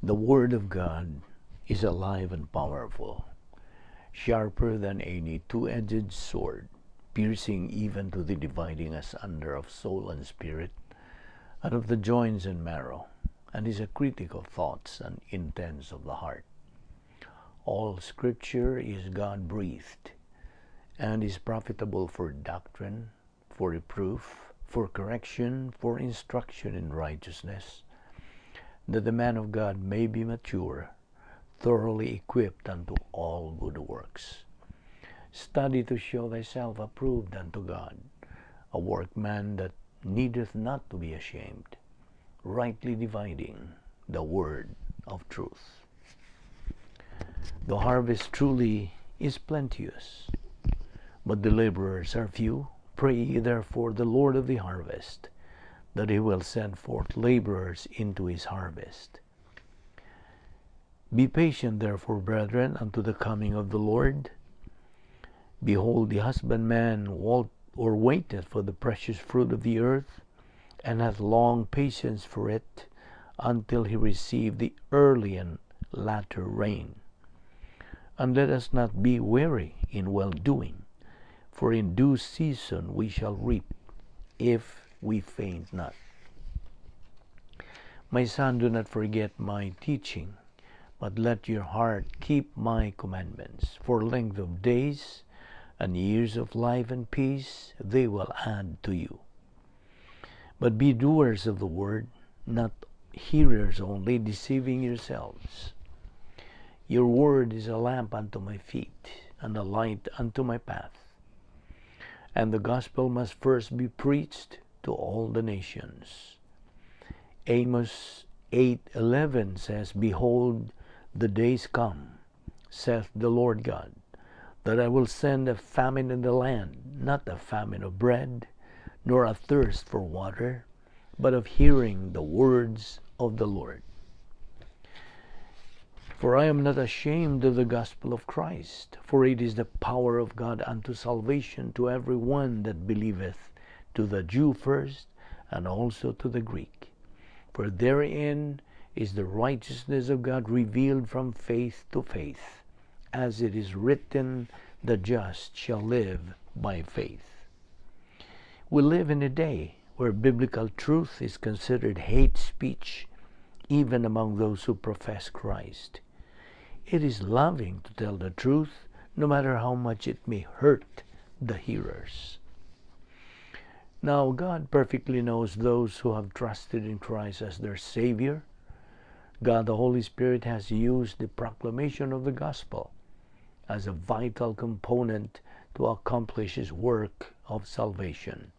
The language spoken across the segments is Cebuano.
The Word of God is alive and powerful, sharper than any two-edged sword, piercing even to the dividing asunder of soul and spirit, and of the joints and marrow, and is a critic of thoughts and intents of the heart. All Scripture is God-breathed, and is profitable for doctrine, for reproof, for correction, for instruction in righteousness, that the man of God may be mature, thoroughly equipped unto all good works. Study to show thyself approved unto God, a workman that needeth not to be ashamed, rightly dividing the word of truth. The harvest truly is plenteous, but the laborers are few. Pray ye therefore the Lord of the harvest, that he will send forth laborers into his harvest. Be patient, therefore, brethren, unto the coming of the Lord. Behold, the husbandman walt or waiteth for the precious fruit of the earth, and hath long patience for it, until he receive the early and latter rain. And let us not be weary in well-doing, for in due season we shall reap, if we faint not. My son, do not forget my teaching, but let your heart keep my commandments. For length of days and years of life and peace they will add to you. But be doers of the word, not hearers only, deceiving yourselves. Your word is a lamp unto my feet, and a light unto my path. And the gospel must first be preached to all the nations. Amos 8:11 says, "Behold, the days come, saith the Lord God, that I will send a famine in the land, not a famine of bread, nor a thirst for water, but of hearing the words of the Lord." For I am not ashamed of the gospel of Christ, for it is the power of God unto salvation to every one that believeth, to the Jew first, and also to the Greek. For therein is the righteousness of God revealed from faith to faith, as it is written, "The just shall live by faith." We live in a day where biblical truth is considered hate speech, even among those who profess Christ. It is loving to tell the truth, no matter how much it may hurt the hearers. Now, God perfectly knows those who have trusted in Christ as their Savior. God the Holy Spirit has used the proclamation of the gospel as a vital component to accomplish His work of salvation.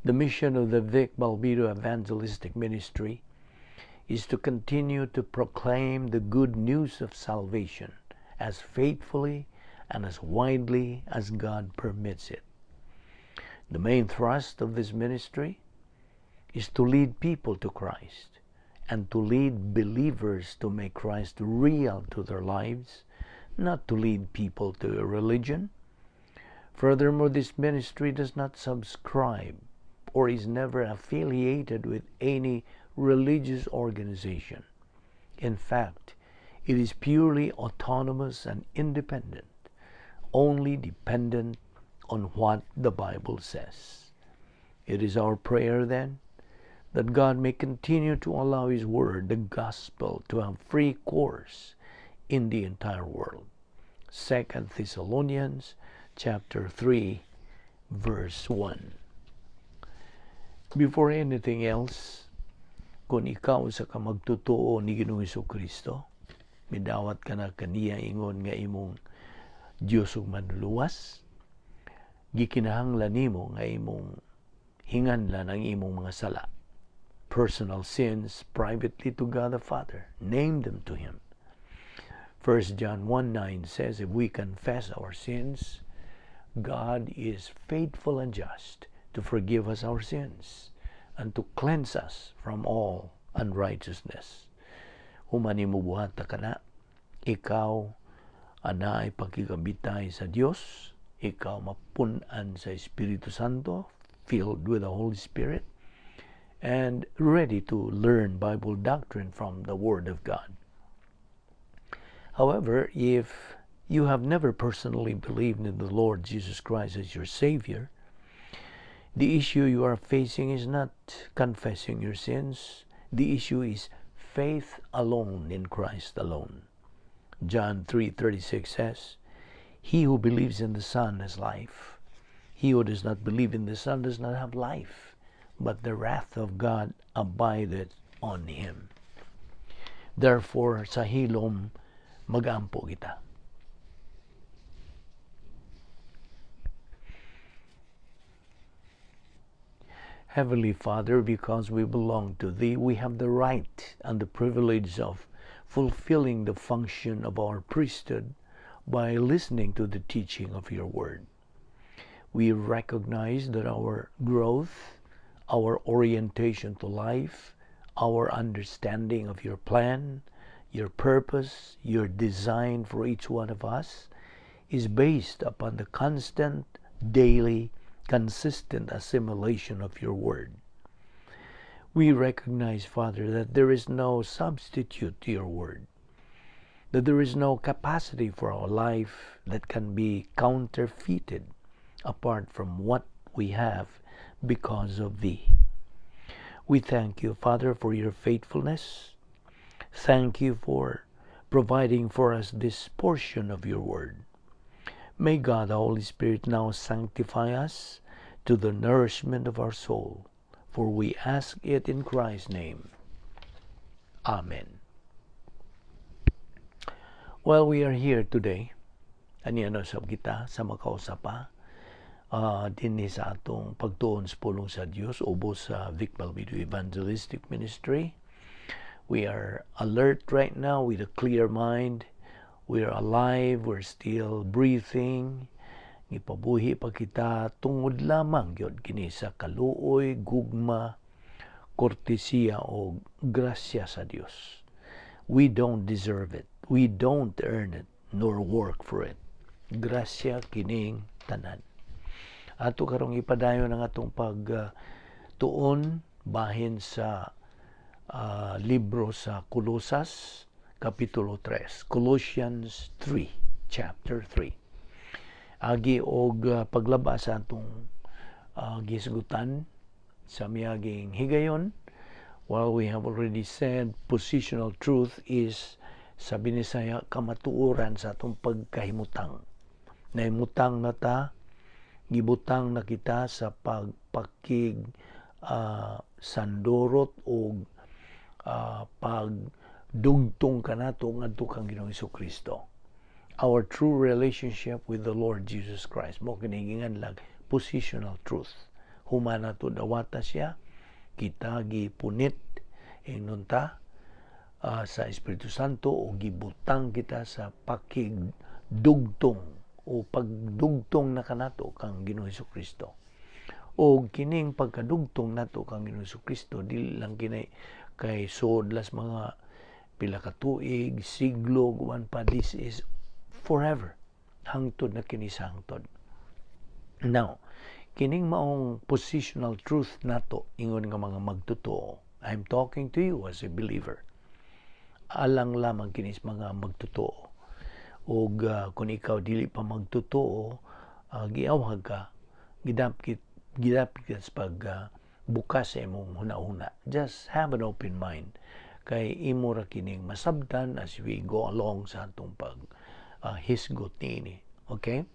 The mission of the Vic Balbido Evangelistic Ministry is to continue to proclaim the good news of salvation as faithfully and as widely as God permits it. The main thrust of this ministry is to lead people to Christ and to lead believers to make Christ real to their lives, not to lead people to a religion. Furthermore, this ministry does not subscribe or is never affiliated with any religious organization. In fact, it is purely autonomous and independent, only dependent on what the Bible says. It is our prayer then that God may continue to allow His Word, the Gospel, to have free course in the entire world. 2 Thessalonians chapter 3, verse 1. Before anything else, kung ikaw usa ka magtotoo ni Ginoong Kristo, midawat ka na kaniya ingon nga imong Dios ug Manluluwas, gikinahanglan nimo nga imong hinganlan ang imong mga sala. Personal sins privately to God the Father. Name them to Him. 1 John 1:9 says, "If we confess our sins, God is faithful and just to forgive us our sins and to cleanse us from all unrighteousness." Human nimo buhata kana, ikaw anaay pakigabitay sa Dios, ikaw mapun-an sa Espiritu Santo, filled with the Holy Spirit, And ready to learn Bible doctrine from the Word of God. However, if you have never personally believed in the Lord Jesus Christ as your Savior, the issue you are facing is not confessing your sins. The issue is faith alone in Christ alone. John 3:36 says, "He who believes in the Son has life. He who does not believe in the Son does not have life, but the wrath of God abideth on him." Therefore, sa hilom, magampo kita. Heavenly Father, because we belong to Thee, we have the right and the privilege of fulfilling the function of our priesthood by listening to the teaching of Your Word. We recognize that our growth, our orientation to life, our understanding of Your plan, Your purpose, Your design for each one of us is based upon the constant, daily, consistent assimilation of Your Word. We recognize, Father, that there is no substitute to Your Word, that there is no capacity for our life that can be counterfeited apart from what we have because of Thee. We thank You, Father, for Your faithfulness. Thank You for providing for us this portion of Your Word. May God, the Holy Spirit, now sanctify us to the nourishment of our soul, for we ask it in Christ's name. Amen. Well, we are here today. Ania na sab kita sa makausa pa dinhi sa atong pagtuon sa pulong sa Dios ubos sa Vic Balbido Evangelistic Ministry. We are alert right now with a clear mind. We are alive, we're still breathing. Gipabuhi pa kita tungod lamang gyud kini sa kaluoy, gugma, kortesiya o grasya sa Dios. We don't deserve it. We don't earn it nor work for it. Grasya kining tanan. Ato karong ipadayon ang atong pag tuon bahin sa libro sa Kolosas kapitulo 3, Colossians 3, chapter 3. Agi og paglabas sa atong gisgutan sa miaging higayon, while we have already said positional truth is, sa Binisaya, kamatuoran sa atong pagkahimutang. Nahimutang na ta, gibutang na kita sa pagpakig sandurot o pagdugtong kanato ngadto kang Ginoong Kristo. Our true relationship with the Lord Jesus Christ. Mao kini ginganlag positional truth. Human nato dawata siya, kita gipunit ingnon ta sa Espiritu Santo o gibutang kita sa pakigdugtong o pagdugtong na kanato kang Ginoong Kristo. O kining pagkadugtong nato kang Ginoong Kristo, dili lang kini kay sud las mga pila ka tuig, siglo, uban pa. This is forever. Hangtod na kini sa hangtod. Now, kining maong positional truth nato ingon nga mga magtotoo. I'm talking to you as a believer. Alang lamang kini sa mga magtotoo. Og kung ikaw dili pa magtotoo, giawhag ka, gidapit sa pag bukas sa imong huna-huna. Just have an open mind kay imo ra kining masabtan as we go along sa atong pag hisgot niini. Okay?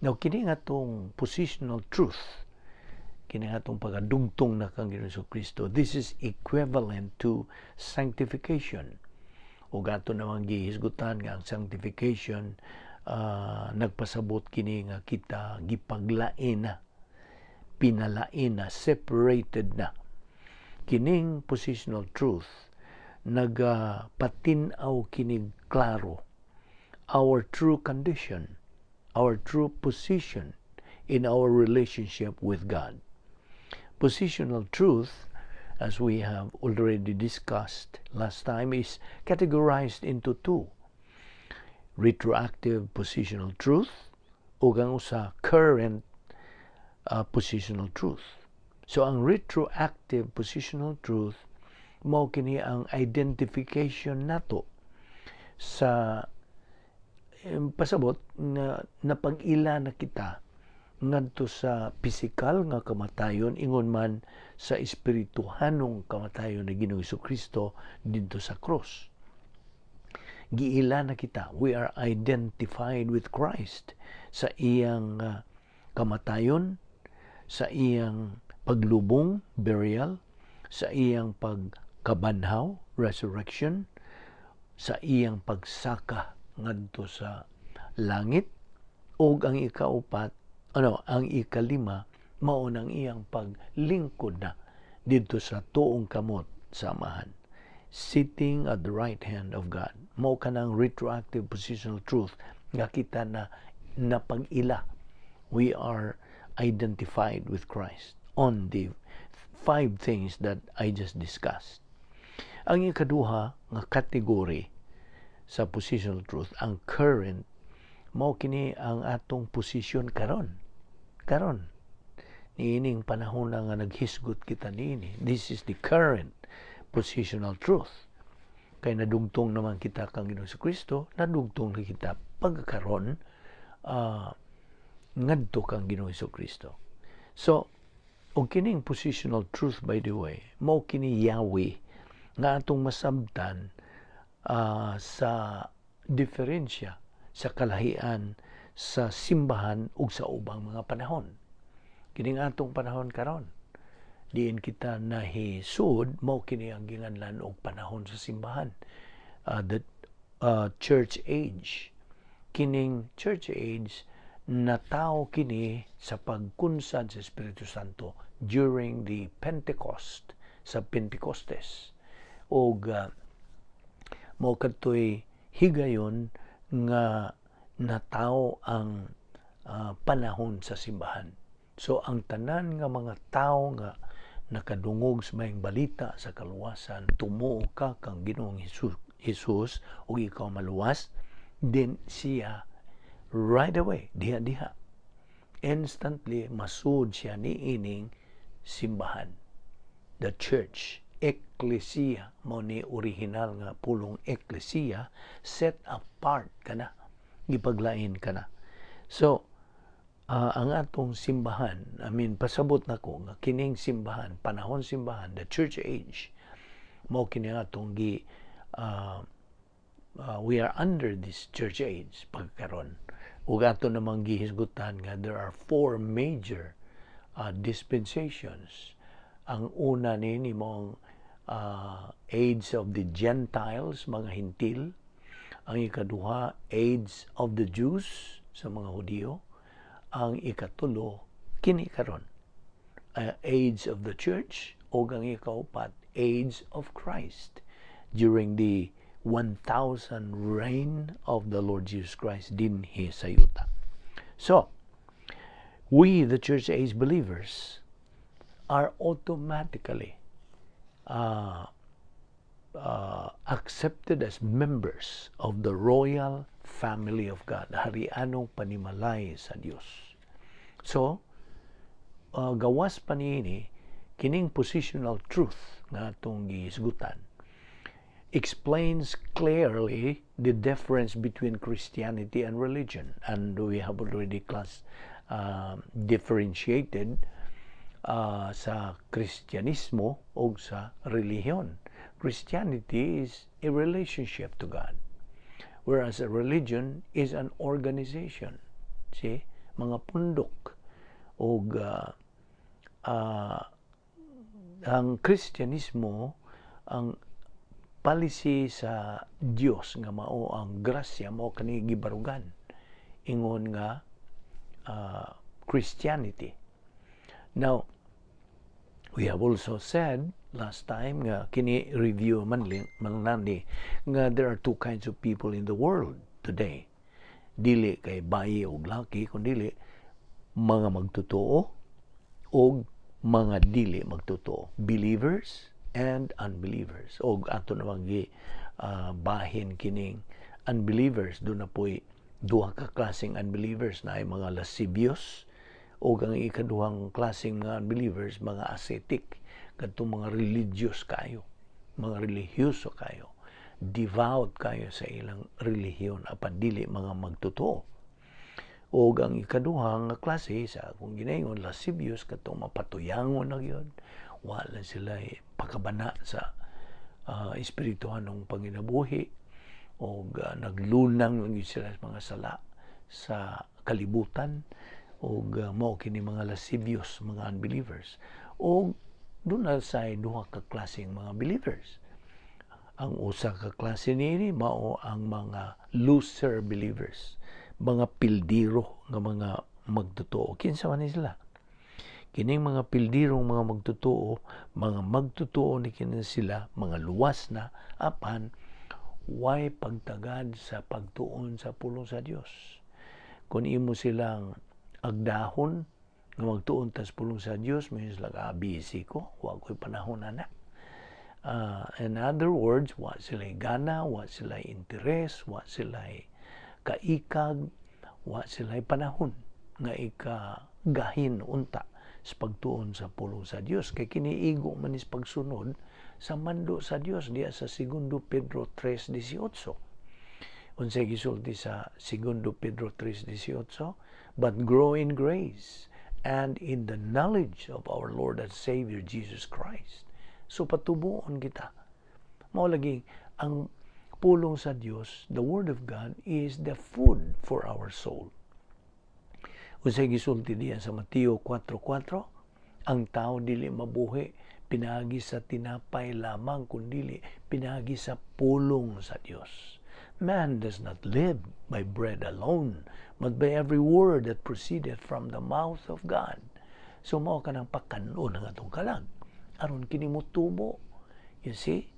Now, kini nga atong positional truth, kini nga atong pagkadugtong na kang Ginoong Kristo, this is equivalent to sanctification. O ato namang gihisgutan nga ang sanctification, nagpasabot kini nga kita gipaglain na, pinalain na, separated na. Kining positional truth nagapatin-aw kinig klaro our true condition, our true position in our relationship with God. Positional truth, as we have already discussed last time, is categorized into two: retroactive positional truth ug ang usa, current positional truth. So ang retroactive positional truth mao kini ang identification nato sa pasabot nga napag-ila na kita ngadto sa pisikal nga kamatayon, ingon man sa espirituhanong kamatayon ni Ginoong Kristo didto sa krus. Giila na kita. We are identified with Christ sa iyang kamatayon, sa iyang paglubong, burial, sa iyang pagkabanhaw, resurrection, sa iyang pagsaka ngadto sa langit, ug ang ikaupat, ano, ang ikalima, mao nang iyang paglingkod na didto sa tuong kamot sa Amahan, sitting at the right hand of God. Mao kanang retroactive positional truth nga kita na napag-ila. We are identified with Christ on the five things that I just discussed. Ang ikaduha nga category sa positional truth, ang current, mao kini ang atong posisyon karon. Karon, niining panahon na nga naghisgot kita niini. This is the current positional truth. Kay nadugtong naman kita kang Ginoong Kristo, nadugtong na kita pagkaron ngadto kang Ginoong Kristo. So, og kining positional truth, by the way, mao kini yawi nga atong masabtan sa diferensya sa kalahian sa simbahan ug sa ubang mga panahon. Kining atong panahon karon, diin kita nahisud, mao kini ang ginganlan og panahon sa simbahan, the church age. Kining church age, natawo kini sa pagkunsad sa Espiritu Santo during the Pentecost, sa Pentecostes, og mao kadtoy higayon nga natawo ang panahon sa simbahan. So ang tanan nga mga tawo nga nakadungog sa maayong balita sa kaluwasan, tumuo ka kang Ginoong Jesus ug ikaw maluwas, then siya right away, diha diha, instantly masud siya niining simbahan, the church, ecclesia. Mao ni original nga pulong ecclesia, set apart ka na, gipaglain ka na. So ang atong simbahan, I mean, pasabot nako nga kining simbahan, panahon simbahan, the church age, mao kini atong gi we are under this church age pagkaron. Ug ato namang gihisgutan nga there are four major dispensations. Ang una ni mao age of the Gentiles, mga Hintil. Ang ikaduha, age of the Jews, sa mga Hudiyo. Ang ikatulo, kini karon, age of the church, o ang ikaupat, age of Christ during the 1,000 reign of the Lord Jesus Christ dinhi sa yuta. So, we, the church age believers, are automatically accepted as members of the royal family of God, harianong panimalay sa Dios. So, gawas pa niini, kining positional truth nga atong gihisgutan explains clearly the difference between Christianity and religion. And we have already class differentiated sa Kristyanismo o sa relihiyon. Christianity is a relationship to God, whereas a religion is an organization. See? Mga pundok. O ang Kristyanismo, ang policy sa Dios nga mao ang grasya, mao kani gibarugan ingon nga Christianity. Now, we have also said last time nga kini review man man nani nga there are two kinds of people in the world today. Dili kay bayi og laki, kundi mga magtotoo og mga dili magtotoo. Believers and unbelievers. Og ato namang gi bahin kining unbelievers, doon na po'y duha ka klaseng unbelievers na ay mga lascivious O ang ikaduhang klaseng mga unbelievers, mga ascetic, kadtong mga religious kayo, mga relihiyoso kayo, devout kayo sa ilang relihiyon apan dili mga magtotoo. O ang ikaduha nga klase sa akong ginaingon, lascivious, katong mapatuyangon na gyud, wala sila pakabana sa espirituhanong panginabuhi o naglunang lang gyud sila sa mga sala sa kalibutan og mao kini mga lascivious, mga unbelievers. O duna sa duha ka klaseng mga believers. Ang usa ka klase niini mao ang mga loser believers, mga pildiro nga mga magtotoo. Kinsa man ni sila? Kining mga pildirong mga magtotoo, mga magtotoo ni kini sila, mga luwas na, apan way pagtagad sa pagtuon sa pulong sa Dios. Kung imo silang agdahon nga magtuon tas pulong sa Dios, may sila, "Ah, busy ko, wa ko'y panahon ana." In other words, wa sila gana, wa sila interes, wa sila kaikag, wa sila panahon nga ikagahin unta sa pagtuon sa pulong sa Dios, kay kini igo man is pagsunod sa mando sa Dios diya sa Segundo Pedro 3:18. Unsay gisulti sa Segundo Pedro 3:18? "But grow in grace and in the knowledge of our Lord and Savior Jesus Christ." So patubuon kita. Mao lagi ang pulong sa Dios, the word of God is the food for our soul. Unsay gisulti diya sa Mateo 4:4? Ang tao dili mabuhi pinaagi sa tinapay lamang, kundili pinaagi sa pulong sa Dios. "Man does not live by bread alone, but by every word that proceedeth from the mouth of God." So mao kanang pakanon ang atong kalag aron kini motubo. You see?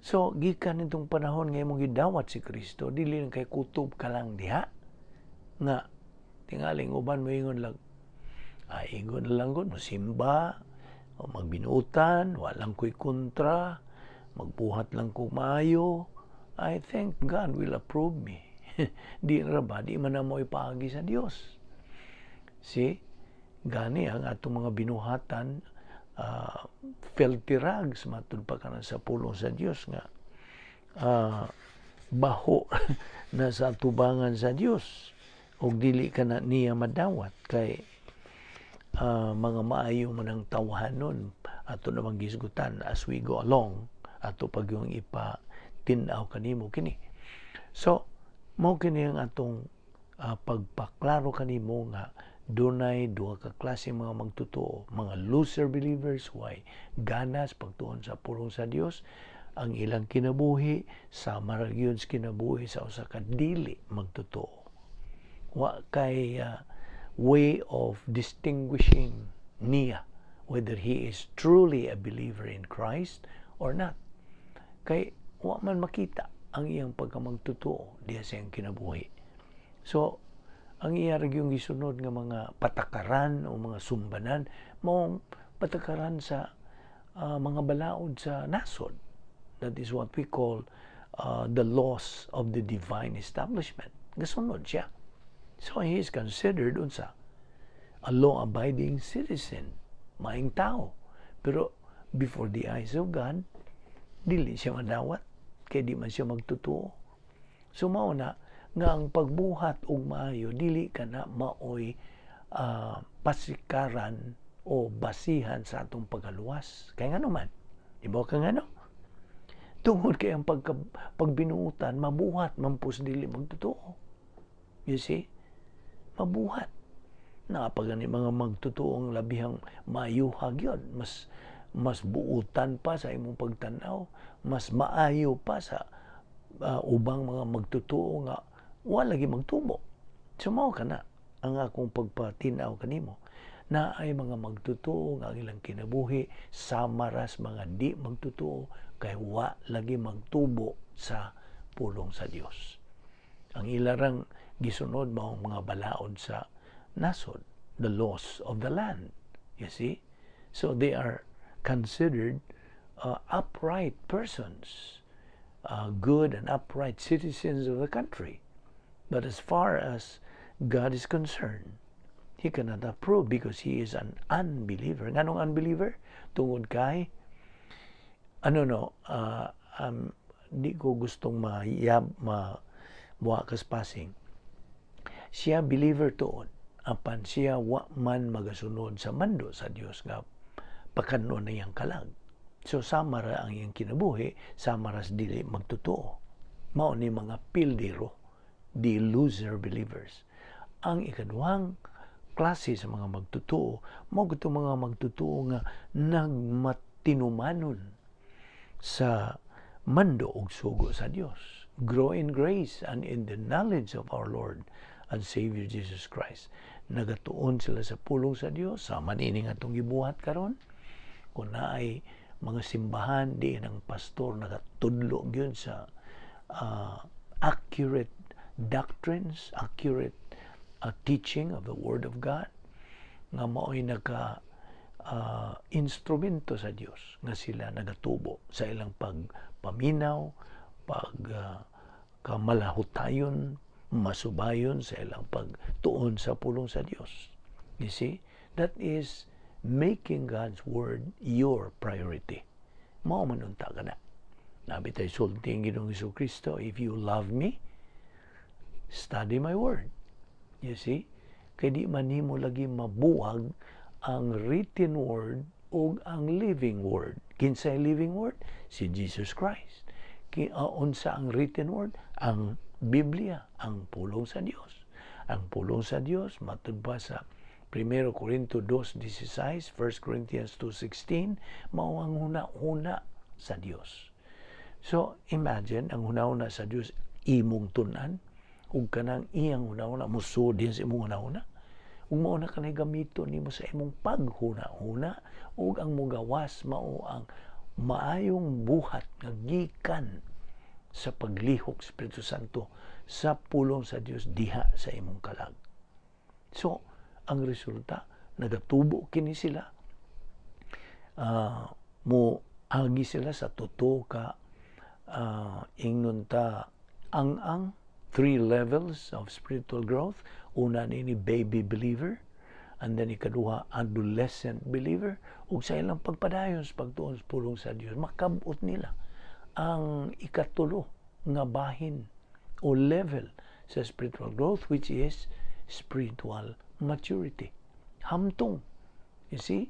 So gikan nitong panahon nga imong gidawat si Kristo, dili lang kay kutob ka lang diha nga tingaling uban moingon lang, "Ay, ingon na lang gud, mosimba o magbinuutan, walang ko'y kontra, magbuhat lang ko maayo, I think God will approve me." Di ra ba? Di man na mo ipaagi sa Dios. See? Gani ang atong mga binuhatan, filthy rags matud pa kanan sa pulong sa Dios nga baho na sa tubangan sa Dios ug dili ka na niya madawat kay mga maayo man ang tawhanon. Ato namang gisgutan as we go along, ato pag yung ipa tin-aw kanimo kini. So mao kini ang atong pagpaklaro kanimo nga dunay duha ka klase mga magtotoo: mga loser believers, way ganas pagtuon sa pulong sa Dios, ang ilang kinabuhi sama ra gyud sa kinabuhi sa usa ka dili magtotoo. Wa kay way of distinguishing niya whether he is truly a believer in Christ or not, kay wa man makita ang iyang pagkamagtotoo diha sa iyang kinabuhi. So ang iya ra gyung gisunod nga mga patakaran o mga sumbanan mao patakaran sa mga balaod sa nasod. That is what we call the laws of the divine establishment. Gasunod siya. So he is considered unsa? A law-abiding citizen, maing tao. Pero before the eyes of God, dili siya madawat kay di man siya magtotoo. So mao na nga ang pagbuhat og maayo dili ka na maoy pasikaran o basihan sa atong pagkaluwas. Kay ngano man? Di ba ka ngano? Tungod kay ang pagbinuutan mabuhat man pus dili magtotoo. You see? Mabuhat. Napagani mga magtotoong labihang maayuha gyud, mas mas buutan pa sa imong pagtan-aw, mas maayo pa sa ubang mga magtotoo nga wala lagi magtubo. So mao kana ang akong pagpatin-aw kanimo na ay mga magtotoo nga ang ilang kinabuhi sama ras mga di magtotoo kay wa lagi magtubo sa pulong sa Dios. Ang ilarang gisunod mao mga balaod sa nasod, the laws of the land. You see? So they are considered upright persons, good and upright citizens of the country. But as far as God is concerned, He cannot approve because he is an unbeliever. Nganong unbeliever? Tungod kay ano no, di ko gustong mayab ma muha kas passing. Siya believer tuod, apan siya wa man magasunod sa mando sa Dios nga pakanon na iyang kalag. So sama ra ang iyang kinabuhi, sama ra sa dili magtotoo. Mao ni mga pildero, the loser believers. Ang ikaduhang klase sa mga magtotoo, mao gito mga magtotoo nga nagmatinumanon sa mando ug sugo sa Dios. Grow in grace and in the knowledge of our Lord and Savior Jesus Christ. Nagatuon sila sa pulong sa Dios, sama niini nga atong gibuhat karon. Kung naay mga simbahan di ang pastor nagatudlo gyud sa accurate doctrines, accurate teaching of the Word of God, nga mao'y naka instrumento sa Dios nga sila nagatubo sa ilang pagpaminaw, pag kamalahutayon, masubayon sa ilang pagtuon sa pulong sa Dios. You see, that is making God's Word your priority. Mao man unta kana. Naa bitay sulti ang Ginoong Kristo, "If you love me, study my word." You see? Kay di man nimo lagi mabuwag ang written word ug ang living word. Kinsay living word? Si Jesus Christ. Unsa ang written word? Ang Biblia, ang pulong sa Dios. Ang pulong sa Dios matud pa sa 1 Corinto 2:16, 1 Corinthians 2:16, mao ang huna-huna sa Dios. So imagine, ang huna-huna sa Dios imong tun-an ug kanang iyang huna-huna musuod din sa imong huna-huna. Ug mao na kanay gamito nimo sa imong paghuna-huna, ug ang mugawas mao ang maayong buhat nga gikan sa paglihok Espiritu Santo sa pulong sa Dios diha sa imong kalag. So, ang resulta, nagatubo kini sila. Mo agi sila sa totoo ka ingnon ta ang three levels of spiritual growth. Una nini, baby believer, and then ikaduha, adolescent believer, ug sa ilang pagpadayon sa pagtuon sa pulong sa Dios, makabot nila ang ikatulo nga bahin o level sa spiritual growth, which is spiritual maturity. Hamtong. You see?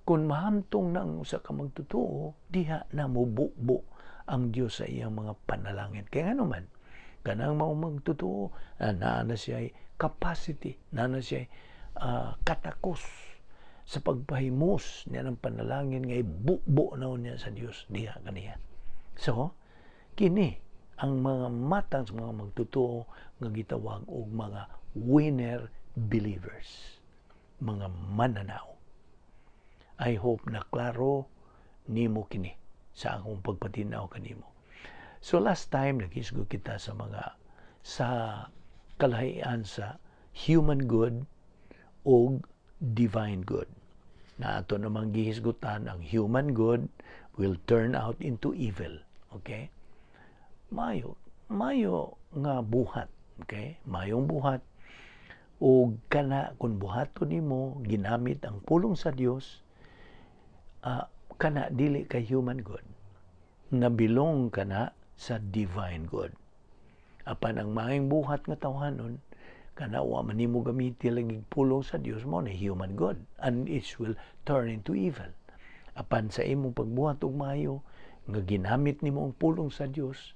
Kung mahamtong na ang usa ka magtotoo, diha na mububo ang Dios sa iyang mga panalangin. Kaya nga naman, kanang mao magtotoo, naa na siya capacity, naa na siya katakos sa pagpahimos niya ng panalangin nga ibubo na niya sa Dios diha kaniya. So, kini ang mga matang sa mga magtotoo nga gitawag og mga winner believers, mga mananaw. I hope na klaro nimo kini sa akong pagpatinaw kanimo. So last time, naghisgot kita sa mga sa kalahian sa human good o divine good. Na ato namang gihisgutan, ang human good will turn out into evil. Okay? Mayo, mayo nga buhat. Okay? Mayong buhat o kana kung buhaton nimo ginamit ang pulong sa Dios, kana dili kay human good, nabilong kana sa divine good. Apan ang maayong buhat nga tawhanon kana, wa man nimo gamiti lagi pulong sa Dios, mo na human good and it will turn into evil. Apan sa imong pagbuhat og maayo nga ginamit nimo ang pulong sa Dios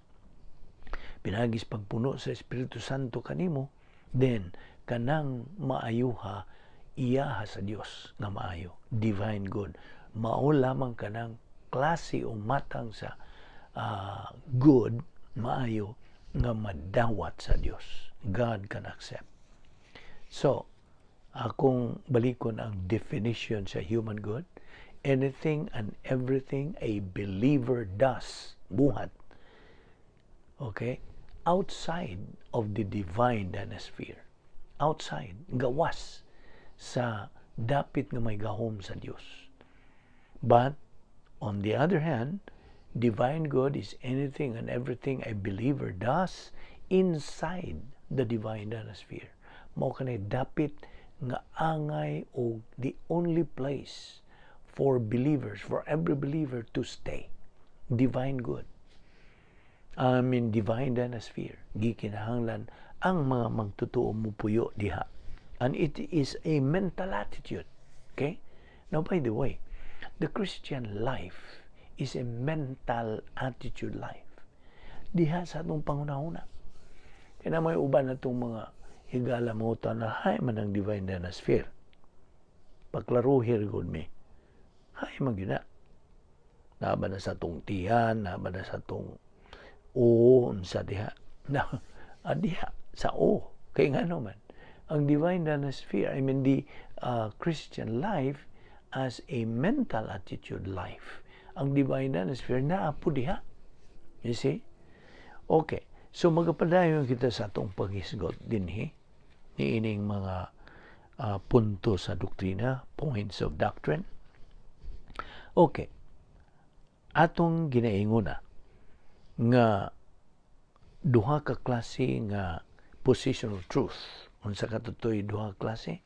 pinagis pagpuno sa Espiritu Santo kanimo, then kanang maayuha iyaha sa Dios nga maayo, divine good. Mao lamang kanang klase o matang sa good, maayo nga madawat sa Dios, God can accept. So akong balikon ang definition sa human good: anything and everything a believer does, buhat, okay, outside of the divine sphere, outside, gawas sa dapit nga may gahom sa Dios. But on the other hand, divine good is anything and everything a believer does inside the divine sphere. Mao kanay dapit nga angay o the only place for believers, for every believer to stay. Divine good. I mean, divine dynasphere. Gikinahanglan ang mga magtotoo mupuyo diha. And it is a mental attitude. Okay? Now, by the way, the Christian life is a mental attitude life. Diha sa atong panghunahuna. Kaya may uban na itong mga higala mo na hay man ang divine dynasphere. Paklaruhir gud mi. Hay man gyud na. Naa ba na sa atong tiyan, naa ba na sa atong o unsa diha. Na diha sa o kay ngano man ang divine dynasphere, I mean, the Christian life as a mental attitude life. Ang divine dynasphere naa po diha. You see? Okay. So magapadayon kita sa atong paghisgot dinhi niining mga punto sa doktrina, points of doctrine. Okay. Atong ginaingona nga duha ka klase nga positional truth. Unsa katotoy duha ka klase?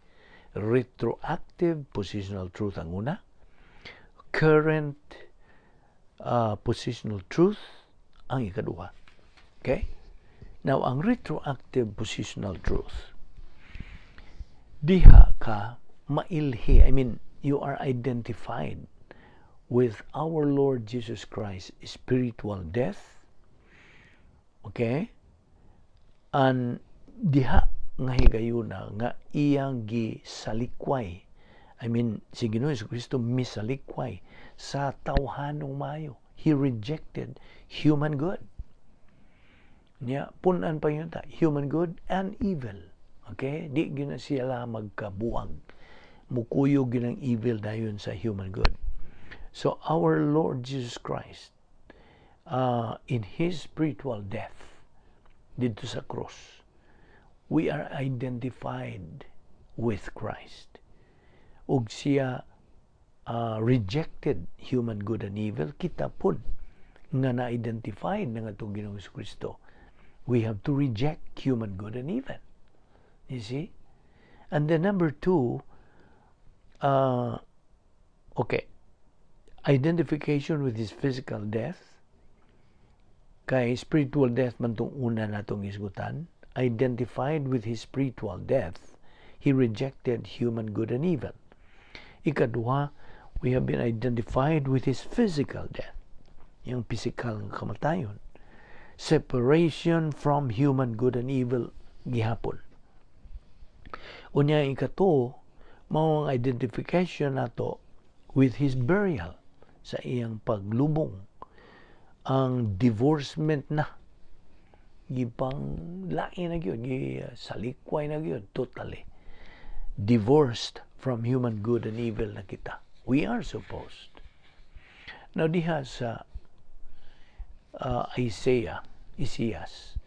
Retroactive positional truth ang una, current positional truth ang ikaduha. Okay? Now, ang retroactive positional truth, diha ka mailhi, I mean, you are identified with our Lord Jesus Christ spiritual death. Okay? And diha nga higayuna nga iyang gisalikway. I mean, si Ginoo Kristo misalikway sa tawhanong maayo. He rejected human good. Niya, punan pa yun ta, human good and evil. Okay? Di gyud na sila magkabuwag. Mukuyog gyud ang evil dayon sa human good. So our Lord Jesus Christ, in His spiritual death, didto sa cross, we are identified with Christ. Ug siya rejected human good and evil, kita pud nga na-identified ng atong Ginoong Kristo, we have to reject human good and evil. You see? And then number two, okay, identification with his physical death. Kay spiritual death man tong una natong isgutan. Identified with his spiritual death, he rejected human good and evil. Ikaduha, we have been identified with his physical death. Yung physical nga kamatayon. Separation from human good and evil gihapon. Unya ikatuo, mao ang identification nato with his burial, sa iyang paglubong. Ang divorcement na gipang lain na gyud, salikway na gyud, totally divorced from human good and evil na kita. We are supposed. Now, diha sa Isaiah, Isaias,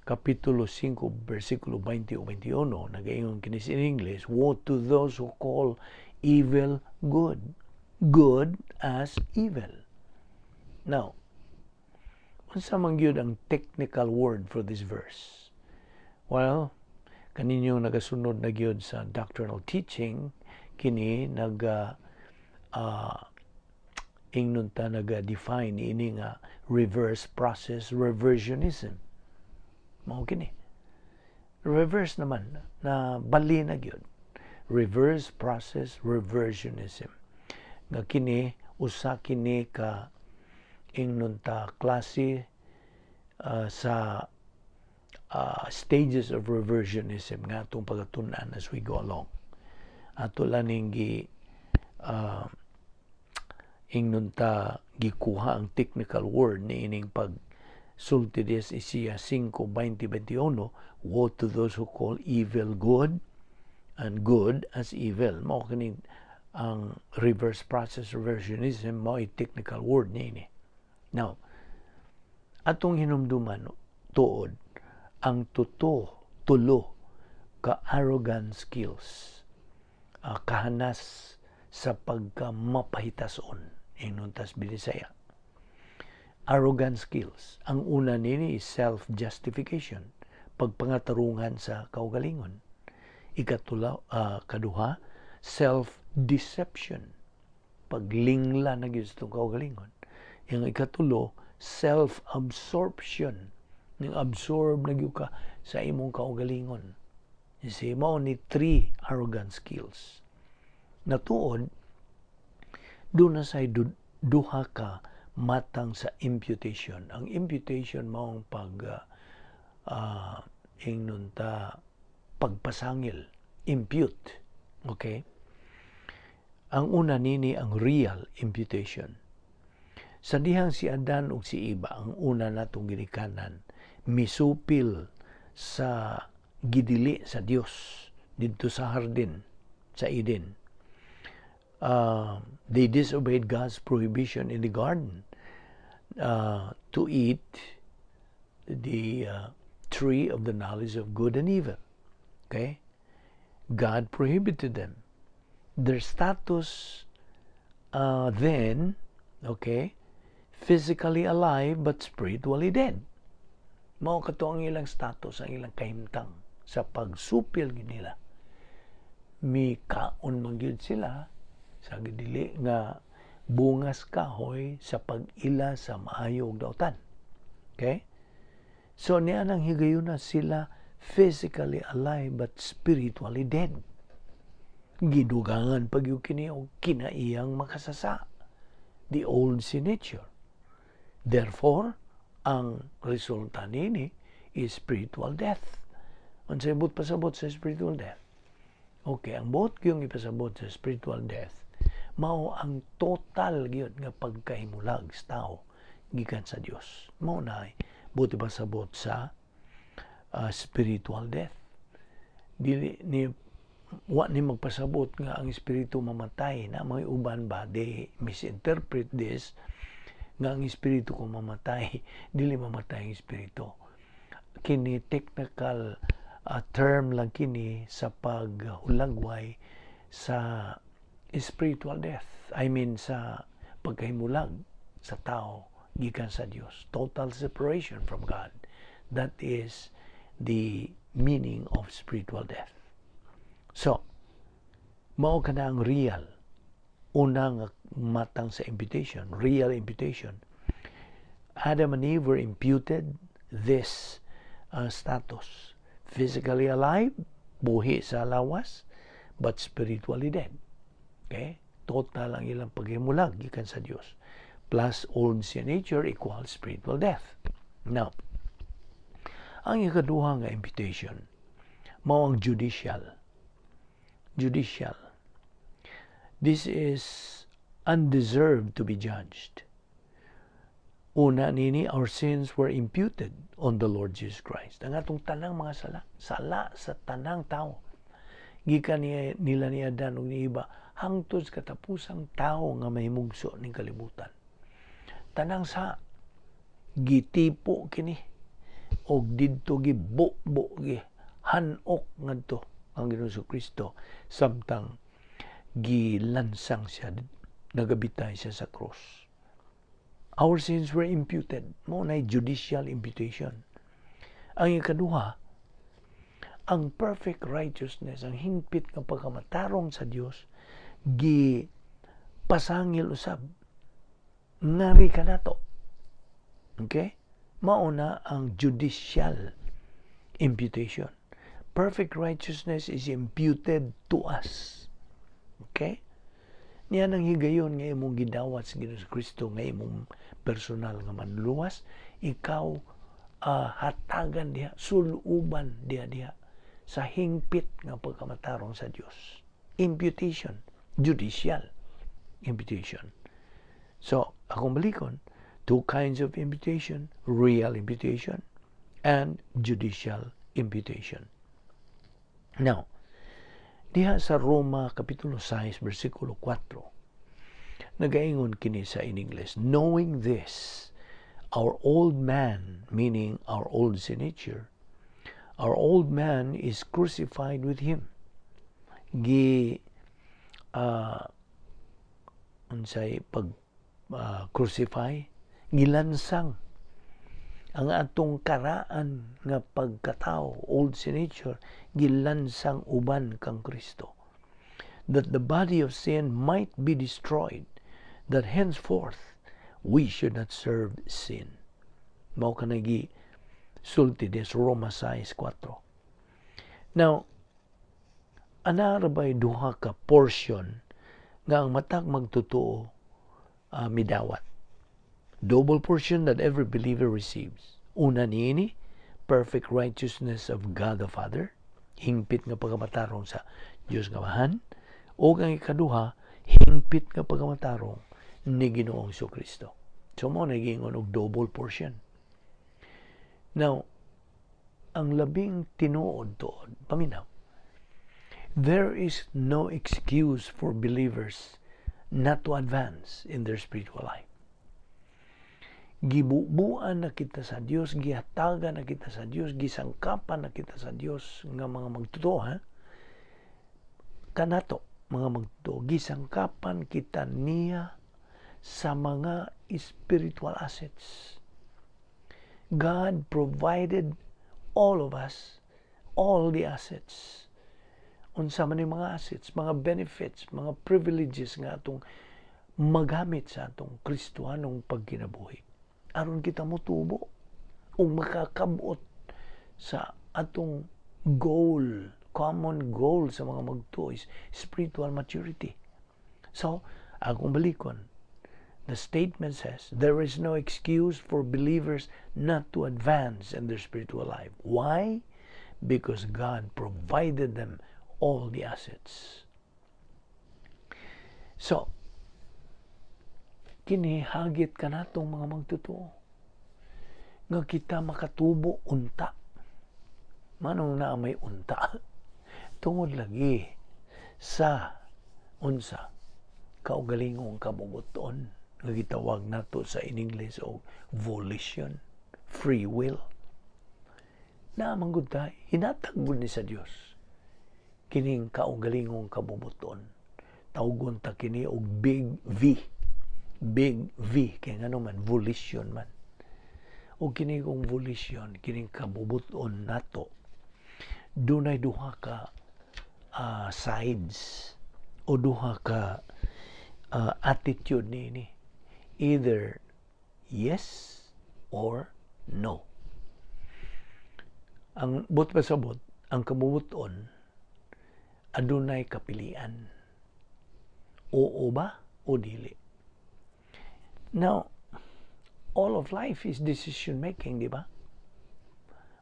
Kapitulo 5, versikulo 20 o 21, nagaingon kini in English, "Woe to those who call evil good, good as evil." Now, unsa man gyud ang technical word for this verse? Well, kaninyo nagasunod na gyud sa doctrinal teaching, kini nag ingnon ta naga-define ini nga reverse process reversionism. Mao kini. Reverse naman na bali na gyud. Reverse process reversionism. Nga kini usa kini ka ingnon ta klase sa stages of reversionism nga atong pagatun-an as we go along. Ato lang gi ingnon ta gikuha ang technical word ni ining pag sulti des Isaiah 5:20-21, "Woe to those who call evil good and good as evil." Mao kini ang reverse process reversionism, mao technical word niini. Now, atong hinumduman tuod ang tuto tulo ka arrogant skills, kahanas sa pagka mapahitason, ingnon tas Binisaya, arrogant skills. Ang una nini is self-justification, pagpangatarungan sa kaugalingon. Ikatula, kaduha, self-deception. Paglingla na gyud sa kaugalingon. Yung ikatulo, self-absorption. Ning absorb na gyud ka sa imong kaugalingon. You see, mao ni three arrogance kills. Natuod, duna say duha ka matang sa imputation. Ang imputation maong pag ingnon ta pagpasangil, impute. Okay? Ang una nini ang real imputation. Sa dihang si Adan ug si Eva, ang una natong ginikanan, misupil sa gidili sa Dios didto sa hardin sa Eden. They disobeyed God's prohibition in the garden to eat the tree of the knowledge of good and evil. Okay? God prohibited them. Their status then, okay, physically alive but spiritually dead. Mao kato ang ilang status, ang ilang kahimtang sa pagsupil nila. Mikaon man gyud sila sa gidili nga bungas kahoy sa pag-ila sa maayo ug dautan. Okay? So niya nang higayuna sila physically alive but spiritually dead. Gidugangan pag kini og kinaiyang makasasa. The old sin nature. Therefore, ang resulta nini is spiritual death. Unsay buot pasabot sa spiritual death? Okay, ang buot gyud ipasabot sa spiritual death mao ang total gyud nga pagkahimulag sa tao gikan sa Dios. Mao na buot ipasabot sa spiritual death. Dili ni, wa ni magpasabot nga ang espiritu mamatay na. Mga uban ba, they misinterpret this nga ang espiritu ko mamatay. Dili mamatay ang espiritu. Kini technical term lang kini sa paghulagway sa spiritual death, I mean, sa pagkahimulag sa tao gikan sa Dios, total separation from God. That is the meaning of spiritual death. So mao kana ang real unang matang sa imputation, real imputation. Adam and Eve were imputed this status: physically alive, buhi sa lawas, but spiritually dead. Okay? Total ang ilang paghimulag gikan sa Dios. Plus old sin nature equals spiritual death. Now, ang ikaduha nga imputation mao ang judicial. Judicial. This is undeserved to be judged. Una nini, our sins were imputed on the Lord Jesus Christ. Ang atong tanang mga sala, sala sa tanang tao, gikan nila ni Adan ug ni Eva hangtod sa katapusang tao nga mahimugso ning kalibutan. Tanang sa gitipo kini og didto gibubo, gi hanok ngadto ang Ginoong Kristo samtang gilansang siya, nagabitay siya sa cross. Our sins were imputed. Mao na judicial imputation. Ang ikaduha, ang perfect righteousness, ang hingpit nga pagkamatarong sa Dios, gi pasangil usab ngari kanato. Okay? Mao na ang judicial imputation. Perfect righteousness is imputed to us. Okay? Niya nang higayon nga imong gidawat sa Ginoong Kristo nga imong personal nga manluluwas, ikaw hatagan diha, suluban diha diha sa hingpit nga pagkamatarong sa Dios. Imputation, judicial imputation. So, akong balikon, two kinds of imputation: real imputation and judicial imputation. Now, diha sa Roma Kapitulo 6, versikulo 4, nagaingon kini sa in English, "Knowing this, our old man," meaning our old sin nature, "our old man is crucified with him." Gi unsay pag crucify? Gilansang Ang atong karaan nga pagkatao, old sin nature, gilansang uban kang Kristo. That the body of sin might be destroyed, that henceforth we should not serve sin. Mao kanang gisulti des Roma 6:4. Now, ana ra bay duha ka portion nga ang matag magtotoo midawat? Double portion that every believer receives. Una niini, perfect righteousness of God the Father, hingpit nga pagkamatarong sa Dios nga Amahan, o ang ikaduha, hingpit nga pagkamatarong ni Ginoong Kristo. So mao na giingon og double portion. Now, ang labing tinuod tuod, paminaw, there is no excuse for believers not to advance in their spiritual life. Gibubuan na kita sa Dios, gihatagan na kita sa Dios, gisangkapan na kita sa Dios nga mga magtotoo, ha? Kanato, mga magtotoo, gisangkapan kita niya sa mga spiritual assets. God provided all of us all the assets. Unsa man yung mga assets, mga benefits, mga privileges nga atong magamit sa atong Kristohanong pagkinabuhi aron kita motubo ug makakabot sa atong goal, common goal sa mga magtuo is spiritual maturity. So, akong balikon, the statement says there is no excuse for believers not to advance in their spiritual life. Why? Because God provided them all the assets. So, kini hagit kanatong mga magtotoo nga kita makatubo unta. Manong naa may unta? Tungod lagi sa unsa? Kaugalingong kabubuton nga gitawag nato sa in English og volition, free will. Naa man gud ta, hinatag gud ni sa Dios kining kaugalingong kabubuton. Tawgon ta kini og big V. Big V kay ngano man, volition man. O kini kong volition, kining kabubuton nato, dunay duha ka sides o duha ka attitude niini, either yes or no. Ang buot pasabot, ang kabubuton adunay kapilian, oo ba o dili. Now, all of life is decision making, di ba?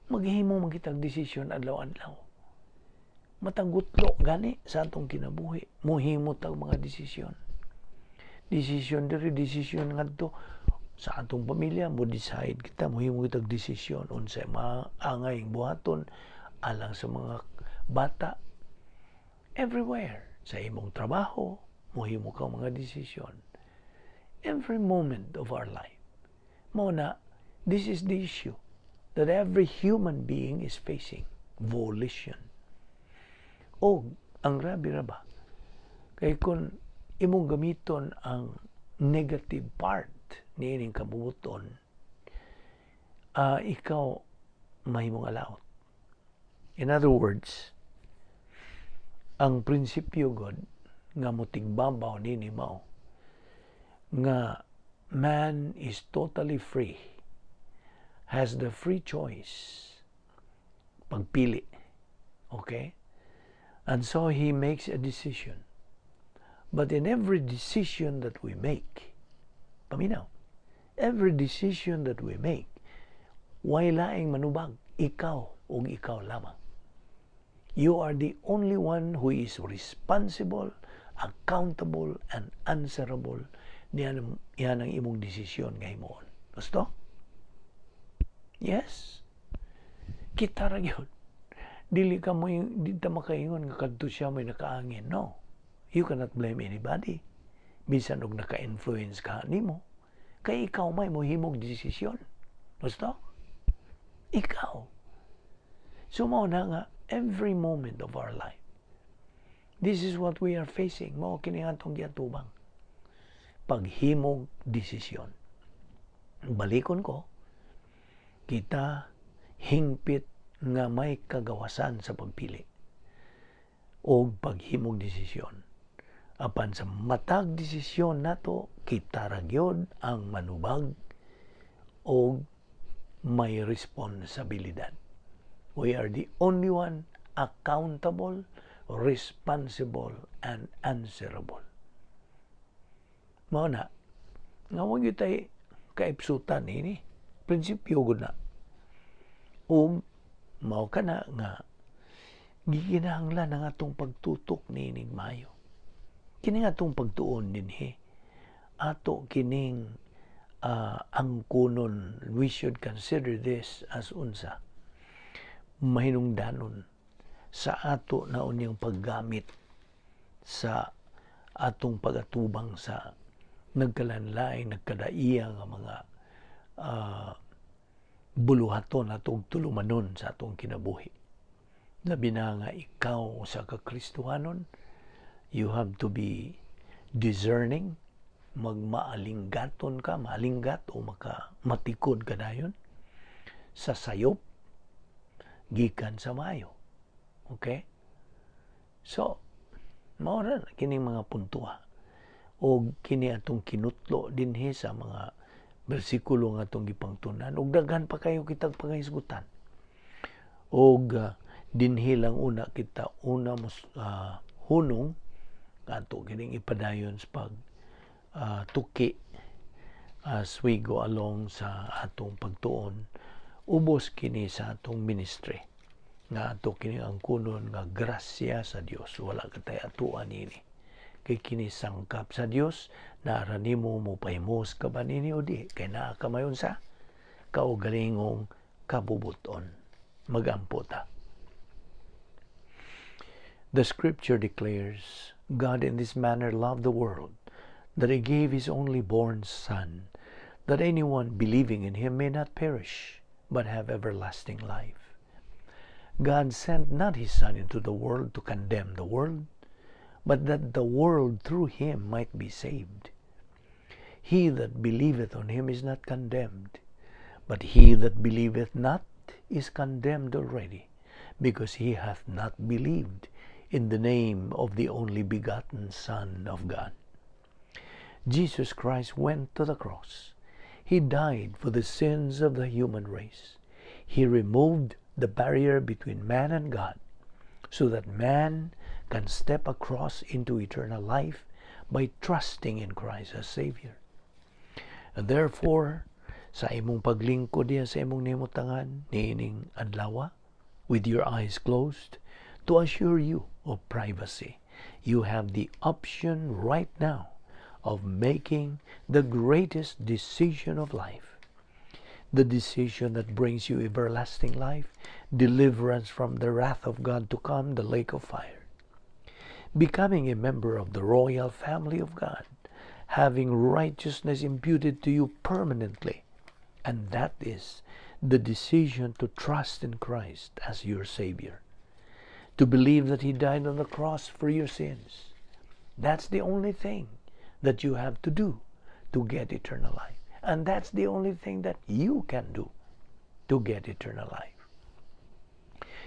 Maghimo man kitag desisyon adlaw-adlaw. Matag gutlo gani sa atong kinabuhi, muhimo tag mga desisyon. Desisyon diri, desisyon ngadto. Sa atong pamilya, mo decide kita, muhimo kitag desisyon unsay maangay buhaton alang sa mga bata. Everywhere, sa imong trabaho, muhimo ka mga desisyon. Every moment of our life. Mao na, this is the issue that every human being is facing. Volition. O, ang grabe ra ba? Kay kung imong gamiton ang negative part niining kabubuton, ikaw mahimong alaot. In other words, ang prinsipyo god nga motigbabaw nini mao nga man is totally free, has the free choice, pagpili. Okay? And so he makes a decision. But in every decision that we make, paminaw, every decision that we make, way laing manubag, ikaw o ikaw lamang. You are the only one who is responsible, accountable, and answerable niyan yan ang imong desisyon nga himuon. Gusto? Yes. Kita ra gyud. Dili ka mo di ta makaingon nga kadto siya may nakaangin. No. You cannot blame anybody. Bisan og naka-influence ka nimo. Kay ikaw may mohimog desisyon. Gusto? Ikaw. So mao na nga every moment of our life, this is what we are facing. Mao kini atong giatubang. Paghimog desisyon. Balikon ko, Kita hingpit nga may kagawasan sa pagpili o paghimog desisyon. Apan sa matag desisyon nato, kita ra gyud ang manubag o may responsibilidad. We are the only one accountable, responsible, and answerable. Mao na, nga wag gyud tay kaipsutan ini. Prinsipyo gud na. Ug mao kana nga gikinahanglan ang atong pagtutok niining maayo. Kini nga atong pagtuon dinhi, ato kining angkunon. We should consider this as unsa mahinungdanon sa ato na unyang paggamit sa atong pagatubang sa nagkalanlaing, nagkadaiya nga mga buluhaton atong tulumanon sa atong kinabuhi. Labi na nga ikaw usa ka Kristohanon, you have to be discerning, magmaalinggaton ka, maalinggat o maka matikod ka dayon sa sayop gikan sa maayo. Okay? So, mao ra kining mga puntoha o kini atong kinutlo dinhi sa mga bersikulo nga atong gipangtunan, ug daghan pa kayo kitag pangahisgutan, og dinhi lang una kita una mos hunong. Ato kining ipadayon sa pag tuki as we go along sa atong pagtuon, ubos kini sa atong ministry nga ato kini ang kunon nga grasya sa Dios. Wala katay atuan ini kay kini sangkap sa Dios. Naa ra nimo, mopahimos ka ba nini o di, kay naa ka mayon sa kaugalingong kabubuton. Magampo ta. The scripture declares, "God in this manner loved the world, that he gave his only born Son, that anyone believing in him may not perish, but have everlasting life." God sent not his Son into the world to condemn the world, but that the world through him might be saved. He that believeth on him is not condemned, but he that believeth not is condemned already, because he hath not believed in the name of the only begotten Son of God. Jesus Christ went to the cross. He died for the sins of the human race. He removed the barrier between man and God so that man can step across into eternal life by trusting in Christ as Savior. And therefore, sa imong paglingkod diya sa imong nimutangan niining adlaw, with your eyes closed, to assure you of privacy, you have the option right now of making the greatest decision of life. The decision that brings you everlasting life, deliverance from the wrath of God to come, the lake of fire. Becoming a member of the royal family of God, having righteousness imputed to you permanently. And that is the decision to trust in Christ as your Savior, to believe that He died on the cross for your sins. That's the only thing that you have to do to get eternal life. And that's the only thing that you can do to get eternal life.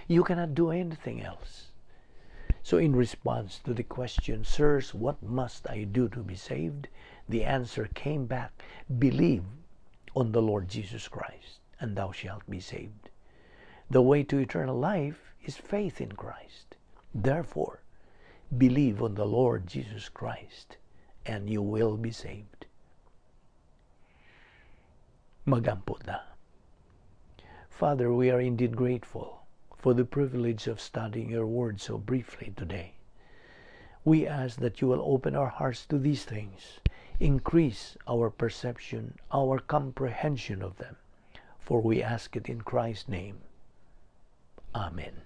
You cannot do anything else. So, in response to the question, "Sirs, what must I do to be saved?" the answer came back, "Believe on the Lord Jesus Christ, and thou shalt be saved." The way to eternal life is faith in Christ. Therefore, believe on the Lord Jesus Christ, and you will be saved. Magampo na. Father, we are indeed grateful for the privilege of studying your word so briefly today. We ask that you will open our hearts to these things, increase our perception, our comprehension of them, for we ask it in Christ's name. Amen.